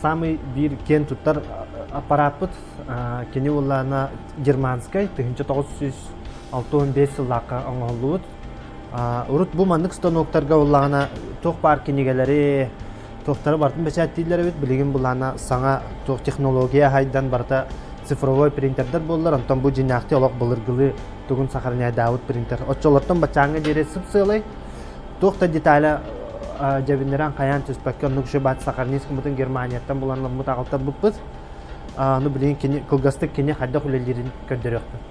самый биир киэн туттар аппарааппыт. Кини улаана германскай 1965 сыллаахха оҥоһуллубут. Урут бу маннык станоктарга уллаҕына туох баар кинигэлэри, туохтары барытын бэчээттииллэр эбит. Билигин булаана саҥа туох технология хайдан барыта цифровой принтердэр буоллар, онтон бу дьиҥнээхтии олох былыргылыы тугун сохраняйдаабыт принтер. Оччолортон баччааҥҥа диэри сып-сыалай туох да деталя дьэбиннэрэн хайаан түспэккэ оннук еще баат сохранискабытын Германияттан булан ламмыт аҕалтарбыппыт. Ну билигин кини кылгастык кини хайдах үлэлиирин көрдөрүөхпүт.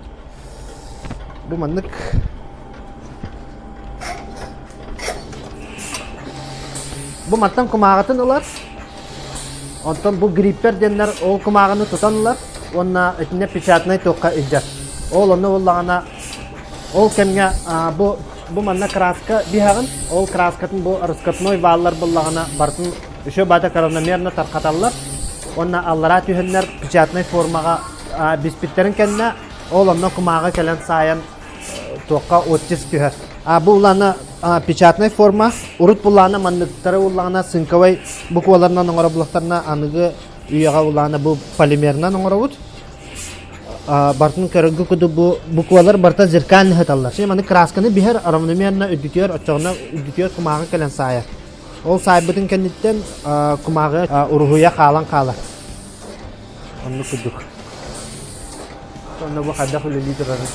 Бу маннык Бу мантан кумааҕытын ылар. Онтон бу гриппер диэннэр ол кумааҕыны тутан ылар уонна итиннэ печатнай туохха илдьэр. Ол онно буоллаҕына ол кэмҥэ бу бу манна краска биһэҕин, ол краскатын бу раскатной валлар буоллаҕына барытын еще бата равномерно тархаталлар уонна аллараа түһэннэр печатнай формаҕа биспиттэрин кэннэ ол онно кумааҕы кэлэн саайан туохха оттиск түһэр. А бу улаана печатнай форма урут буллаана манныктары уллаҕына цинковай букваларынан оҥоробулахтарына аныгы үйэҕэ улаана бу полимерынан оҥоробут. Бартын көрөргө курдук бу буквалар барыта зеркально сыталлар. Маны красканы биһэр равномерно үрдүтүөр оччоҕуна үрдүтүөр кумааҕы кэлэн саайар. Ол саайбытын кэнниттэн кумааҕы уруһуйа хаалан хаалар. Оннук курдук. Онно бу хайдах үлэлии турарын.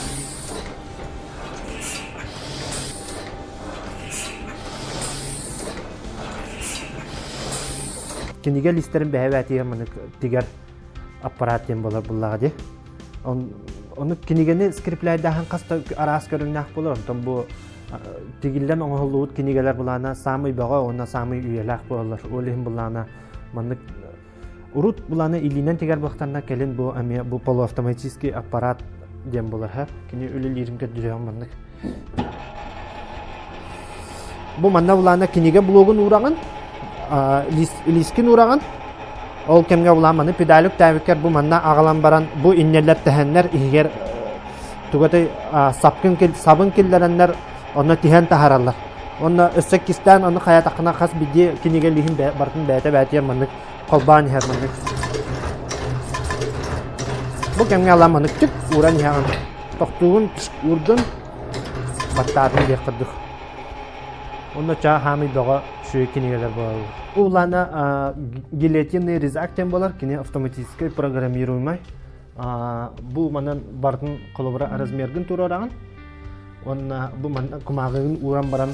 Кинигэ листэрин бэһэ-бээтигэр маннык тигэр аппарат диэн буолар буллаҕа дии. Ону кинигэни скрепляйдааһын хас да араас көрүҥнээх буолар. Онтон бу тигиллэн оҥоһуллубут кинигэлэр былаана саамай бөҕө уонна саамай үйэлээх буолаллар. Ол иһин былаана маннык Урут былааны илиинэн тигэр буолтанна кэлин бу эмиэ бу полуавтоматический аппарат диэн буолар һэ. Кини үлэлиирин көрдөрүөҕүм маннык. Бу манна былаана кинигэ блогун уураҕын, лиискин уураҕын. Ол кэмҥэ булаан маны педаль үктээбиккэр бу манна аҕалан баран бу иннэлэр тэһэннэр иһигэр тугатай сапкын сабын киллэрэннэр онно тиһэн таһараллар. Онно өссө кистээн ону хайатаххына хас биирдии кинигэ лииһин барытын бэйэтэ бэйэтигэр маннык холбоон иһэр маннык. Бу кэмҥэ ала маннык түк ууран иһэҕин. Тохтуугун уурдун баттаатын диэх курдук. Онно чаа хаамый бөҕө үчүгэй кинигэлэр буолаллар. Улана гильотинный резак диэн буолар, кини автоматическай программируемай. Бу манан барытын холобура размергын туруораҕын. Уонна бу манна кумааҕыгын ууран баран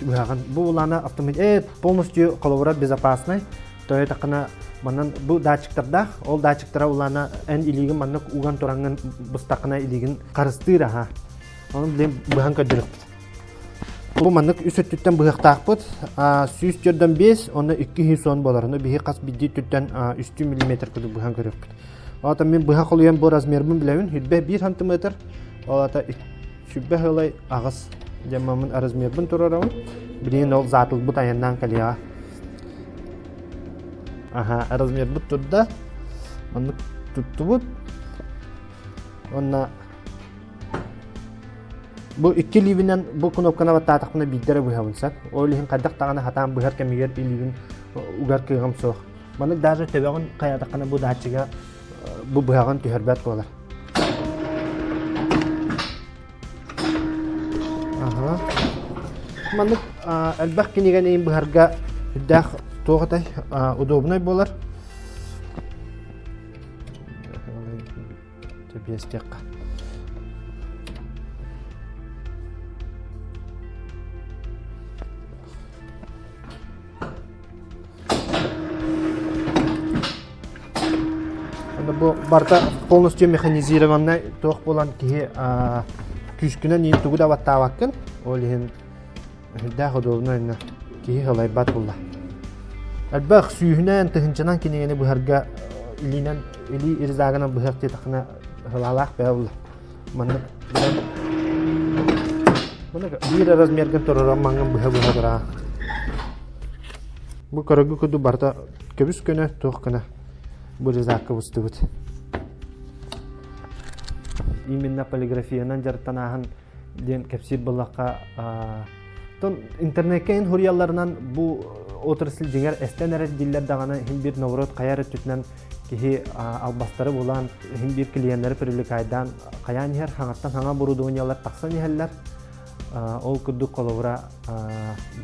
ыһаҕын. Бу улаана автомат полностью холобура безопасный. То этаххына манан бу датчиктардаах, ол датчиктара улаана эн илиигин маннык уган тураҥҥын быстаххына илиигин харыстыыр аха. Ону билин быһан көрдөрүөхпүт. Бу маннык үс өттүттэн быһыахтаахпыт. 145, онно 210 болар. Ону биһи хас биирдии өттүттэн 3 миллиметр курдук быһан көрүөхпүт. Ол мин быһа холуйан бу размербын билэбин. 101 сантиметр. Ол ата сүбэ сылай аҕыс дьаммамын размербын туруорабын. Билигин ол заатылбыт айаннаан кэлиэҕэ. Аха, размербыт турда. Оннук туттубут. Уонна бу икки илиибинэн бу кнопканы баттаатахпына биирдэ эрэ быһабын сөп. Ол иһин хайдах даҕаны хатаан быһар кэмигэр илиибин угар кыаҕым суох. Маннык даже төбөҕүн хайаатаххына бу датчига бу быһаҕын түһэрбэт буолар. Аха. Маннык элбэх кинигэни быһарга үрдээх туох этэй удобнай буолар. Биэстиэххэ. Бу барыта полностью механизированный туох буолан киһи күүскүнэн иин тугу да баттаабаккын. Ол иһин үрдээх удобно инна киһи халайбат булла. Элбэх сүүһүнэн, тыһынчанан кинигэни быһарга илиинэн илии резагынан быһыах диэтэххинэ сылаалаах бэйэ булла. Маннык Маннык биир размерга тураран маҥан быһа-быһа тураҕа. Бу көрөгү курдук барыта көбүс көнө, туох көнө бу резакка быстыбыт. Именно полиграфиянан дьарыктанааһын диэн кэпсиир буоллахха, тон интернеккэ ин хуруйалларынан бу отрасль дьиҥэр эстэн эрэр дииллэр даҕаны иһин биир наоборот хайа эрэ өттүтүнэн киһи албастары булан иһин биир клиеннэри привлекайдаан хайаан иһэр хаҥаттан хаҥа оборудованиелар тахсан иһэллэр. Ол курдук холобура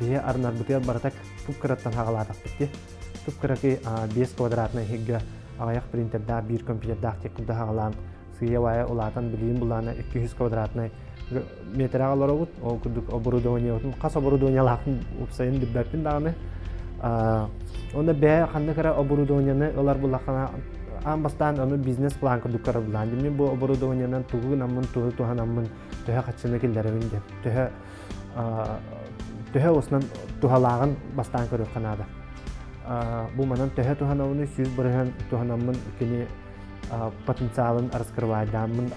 биһи арынарбытыгар барыта кып-кыраттан хаҕалаатахпыт дии. Кып-кыракый 5 квадратнай иһиггэ аҕыйах принтердаах биир компьютердаах диэк курдук хаҕалаан сыыйа-баайа улаатан билигин булаана 200 квадратнай метраҕа олоробут. Ол курдук оборудованиебытын хас оборудованиелаахпын уопсайын билбэппин даҕаны. Онно бэйэ ханнык эрэ оборудованиены ылар буллаххына аан бастаан ону бизнес-план курдук көрөр булаан. Мин бу оборудованиенан тугу гынаммын, тугу туһанаммын төһө хаччыны киллэрэбин диэн. Төһө төһө уосунан туһалааҕын бастаан көрүөххэ наада. Бу манан төһө туһанабыный 100% туһанаммын кини потенциалын раскрывайдааммын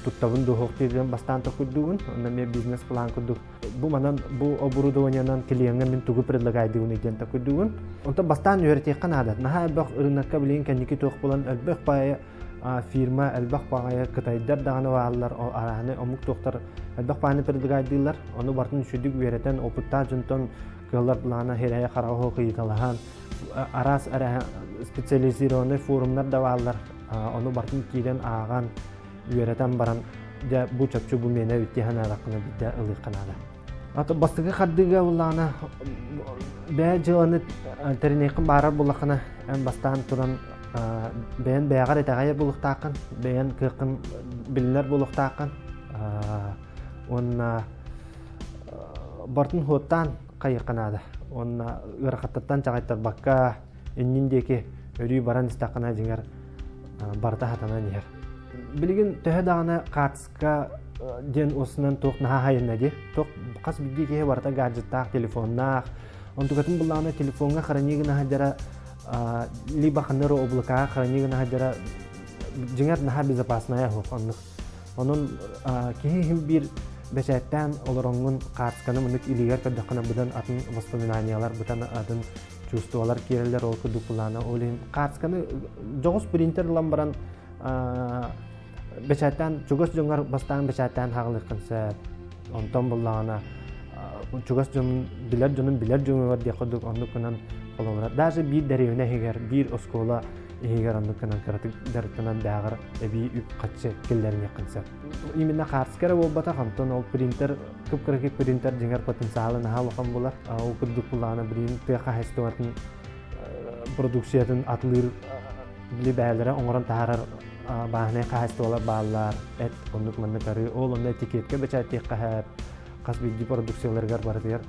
туттабын дуоһуохтуйдуон бастаан токуйдугун онно эмиэ бизнес-план курдук бу манан бу оборудованиенан клиеҥҥа мин тугу предлагайдыгыный диэн токуйдугун онтон бастаан үөрэтиэххэ наада наһаа элбэх рынокка билигин кэнники туох буолан элбэх баайы фирма элбэх баҕайы кытайдар даҕаны бааллар арааһынай омук туохтар элбэх баҕайыны предлагайдыыллар ону барытын үчүгдүк үөрэтэн опыттаах дьонтон кыаллар былаана хирэйэ хараҕы ыйыталаһан араас специализированный форумнар да бааллар ону барытын киирэн ааҕан үөрэтэн баран дьэ бу чопчу бу миэнэ эбит дии санаатаххына биирдэ ылыахха наада Ата бастакы хардыыга буллаҕына бэйэ дьыаланы тэриниэххин баарар буллаххына эн бастаан туран бэйэн бэйэҕэр итэҕэйэр буолуохтааххын бэйэн кыаххын билинэр буолуохтааххын уонна барытын хуоттаан хайыахха наада. Уонна ыарахаттартан чаҕайтарбакка иннин диэки өрүү баран истэххинэ дьиҥэр барыта хатанан иһэр. Билигин төһө даҕаны хаартыска диэн уосунан туох наһаа хайынна дии. Туох хас биирдии киһи барыта гаджеттаах, телефоннаах. Онтукатын буллаҕына телефоҥҥа хранение гына сылдьара либо ханна эрэ облакаҕа хранение гына сылдьара дьиҥэр наһаа безопасная суох оннук. Онон киһи иһин биир бэчээттээн олороҥҥун хаартысканы мындык илиигэр көрдөххүнэ быдан атын воспоминаниялар, быдан атын чувстволар киирэллэр ол курдук былаана. Ол иһин хаартысканы дьоҕус принтер ылан баран бэчээттээн чугас дьоҥҥор бастаан бэчээттээн хаалыаххын сөп. Онтон буллаҕына чугас дьонун билэр дьонун билэр дьоҥугар диэх курдук оннук гынан холобура даже биир дэриэбинэ иһигэр биир оскуола иһигэр оннук гынан кыратык дьарыктанан бээҕэр эбии үп-харчы киллэриниэххин сөп. Именно хаартыска эрэ буолбатах, онтон ол принтер, кып-кыракый принтер дьиҥэр потенциала наһаа улахан буолар. Ол курдук буллаҕына билигин тыа хаһаайыстыбатын продукциятын атылыыр били бэйэлэрэ оҥорон таһаарар бааһынай хаһаайыстыбалар бааллар, эт оннук маннык арыы, ол онно этикетка бэчээттиэххэ сөп, хас биирдии продукцияларыгар барытыгар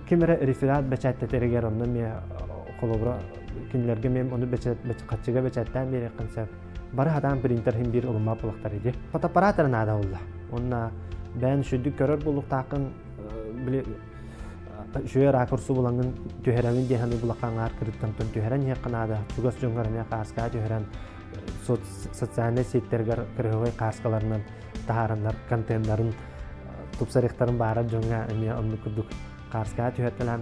ким эрэ реферат бэчээттэтэригэр онно эмиэ холобура кинилэргэ эмиэ ону хаччыга бэчээттээн биэриэххин сөп. Бары хатаан принтер иһин биир ылыммат буолуохтар иди. Фотоаппарат эрэ наада буолла. Уонна бэйэн үчүгдүк көрөр буолуохтааххын били үчүгэй ракурсу булаҥҥын түһэрэбин диэн саныы булахха аҥаар кырыттан түһэрэн иһиэххэ наада. Чугас дьоҥҥор эмиэ хааскаҕа түһэрэн социальнай сеттэргэр кырыһыбай хааскаларынан таһаараннар контеннарын тупсарыахтарын баарар дьоҥҥо эмиэ оннук курдук хаарскаҕа түһэртэлээн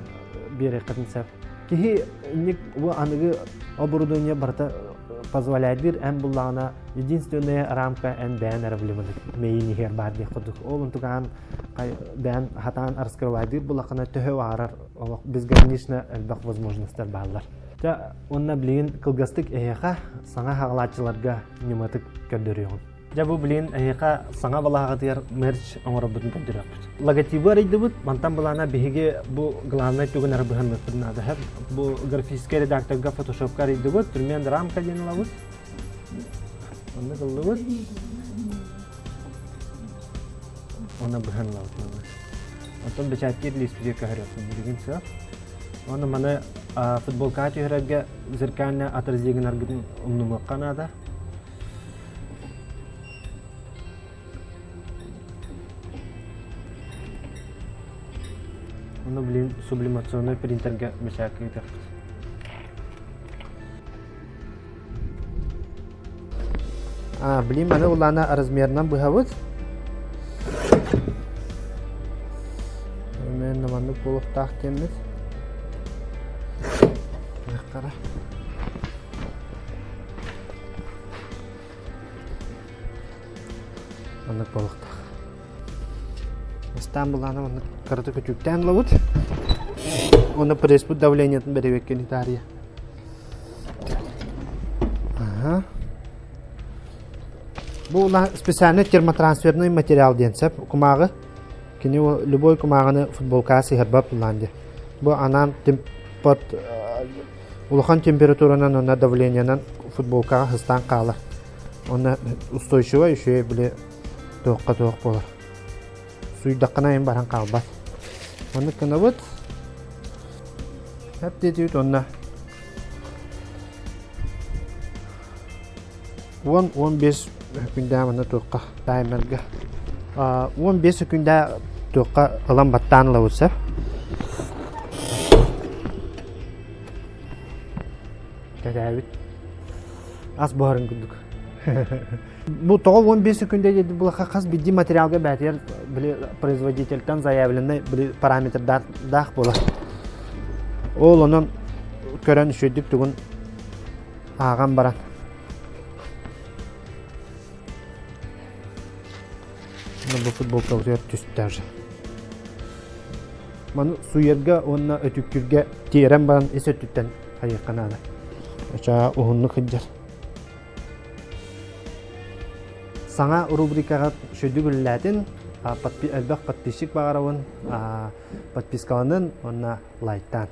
биэриэххитин сөп. Киһи инник бу аныгы оборудование барыта позволяет эн буллаҕына единственная рамка эн бэйэн эрэ билимин мэйин иһигэр баар диэх курдук. Ол онтугаан бэйэн хатаан раскрывайдыыр буллаххына төһө баарар олох безгранично элбэх возможностар бааллар. Дьэ уонна билигин кылгастык эһиэхэ саҥа хаҕалааччыларга ньыматык көрдөрүөҕүм. Дьэ бу билигин эһиэхэ саҥа балаһаҕытыгар мерч оҥорорбутун көрдөрүөхпүт. Логотибы арыйдыбыт, мантан былаана биһиги бу главнай түгэн эрэ быһанныахпыт наада. Бу графическай редакторга фотошопка арыйдыбыт, түрмэн рамка диэн ылабыт. Онно ыллыбыт. Онно быһан ылабыт манна. Онтон бэчээттиир лиспитигэр көһөрүөхпүт билигин сөп. Уонна маны футболкаҕа түһэрэргэ зеркальное отразие гынаргытын умнумуохха наада. Ону блин сублимационнай принтергэ бэчээккэ ыытыахпыт. А, блин, маны улаана размерынан быһабыт. Мен маннык буолуохтаах диэммит. Хара. Маннык буолуохтаах. Бастаан былаана маннык кыратык өтүүктээн ылабыт. Уонна пресспут давлениетын бэрэбиэркэни таарыйа. Аха. Бу специальный термотрансферный материал диэн сөп кумааҕы. Кини любой кумааҕыны футболкаҕа сыһарбат булаан диye. Бу анаан под улахан температуранан уонна давлениенан футболкаҕа сыстаан хаалар. Онно устойчивай үчүгэй били туохха туох буолар. Суйдаххына айан баран хаалбат. Оннук гынабыт. Эп диэтибит уонна 10-15 күндээ манна туохха таймерга 15 күндээ туохха ылан баттаан ылабыт сөп. Кэтээбит. Ас буһарын курдук. Бу тоҕо 15 секунда диэти булаха хас биирдии материалга бээтигэр били производительтан заявленный били параметрдаах буолар. Ол онон көрөн үчүгдүк тугун ааҕан баран. Бу футболкабытыгар түстэ уже. Маны суйарга уонна өтүктүүргэ тиэрэн баран ис өттүттэн хайыахха наада. Оча уһуннук сылдьар. Саҥа рубрикаҕа сүдү үлэлээтин, элбэх подписчик баҕарабын, подпискаланын уонна лайктаан.